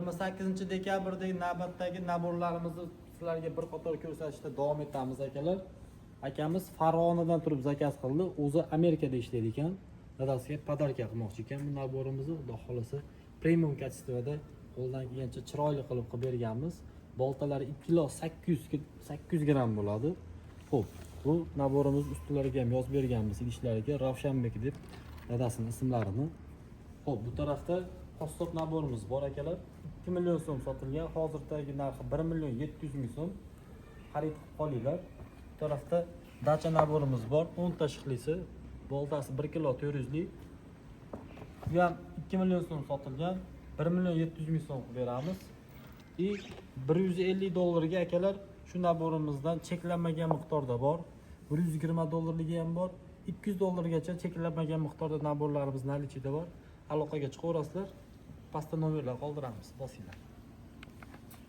28-dekabrdagi navbatdagi набор larimizni sizlarga bir qator ko'rsatishda davom etamiz, akalar. Akamiz Farg'onadan turib заказ qildi. O'zi Amerikada ishlaydi ekan. Dadasiga подарка qilmoqchi ekan bu набор imizni. Xudo xohlasa, premium качество da qo'ldan kelgancha chiroyli qilib qilib berganmiz. Boltalari 2 kilo 800 gramm bo'ladi. Xo'p, bu набор imiz ustilariga ham yozib berganmiz, idishlariga Ravshanbek deb dadasini ismlarini. Xo'p, bu tarafda qassob набор imiz bor, akalar. 2 million so'm sotilgan, hozirdagi narxi 1 million 700 ming so'm. Xarid qilib qolinglar. Bu tarafda dacha набор imiz bor, 10 ta shixlisi, boltasi 1 kilo 400 lik. Bu ham 2 million so'm sotilgan, 1 million 700 ming so'm qilib beramiz. И 150 dollarga, akalar, shu набор imizdan cheklanmagan miqdorda bor. 120 dollarligi ham bor. 200 dollargacha cheklanmagan miqdorda набор larimiz наличие da bor. Aloqaga chiqaverasizlar. Pastda nomerlar qoldiramiz. Bosinglar.